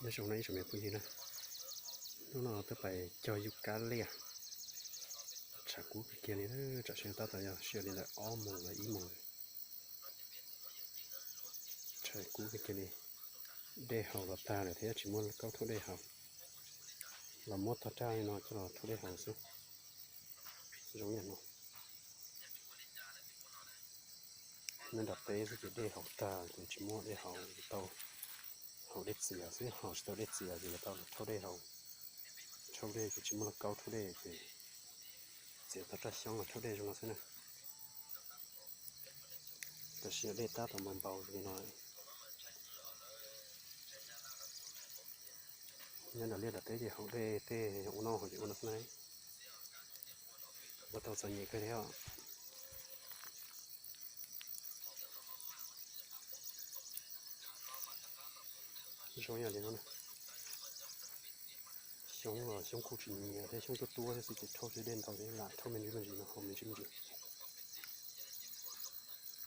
Nyob zoo no ib tsoom me phooj ywg na, hnub no twb pais cog yub kab liaj, tshav kub kawg kiag li, tsam sim tab tom yog sij hawm li ntawm ob moos los ib moos, tshav kub kawg kiag li. Dej haus los tag lawm thiab tsis muaj kaub thauj dej haus, los muab tog raj li no coj los thauj dej haus xwb. Zoo yam no, nyob nram teb xwb ces dej haus tag ces tsis muaj dej haus, tau haus dej txias xwb, ho tsis tau dej txias ces yuav tau los thauj dej haus. Thauj dej ces tsis muaj lauj kaub thauj dej ces txiav tog raj xyoob los thauj dej zoo no xwb na. Tam sim no dej tab tom npau npau li no. Nyob nram liaj nram teb ces haus dej tej ua noj haus ces ua no xwb na. Ua tau txom nyem kawg li os. Zoo yam li no, xyoob los xyoob kuj tsis nyiam thiab, xyoob tuab tuab thiab xwb ces thauj tsis dej ntau thiab, lam thauj me ntsis me ntsis no haus me ntsis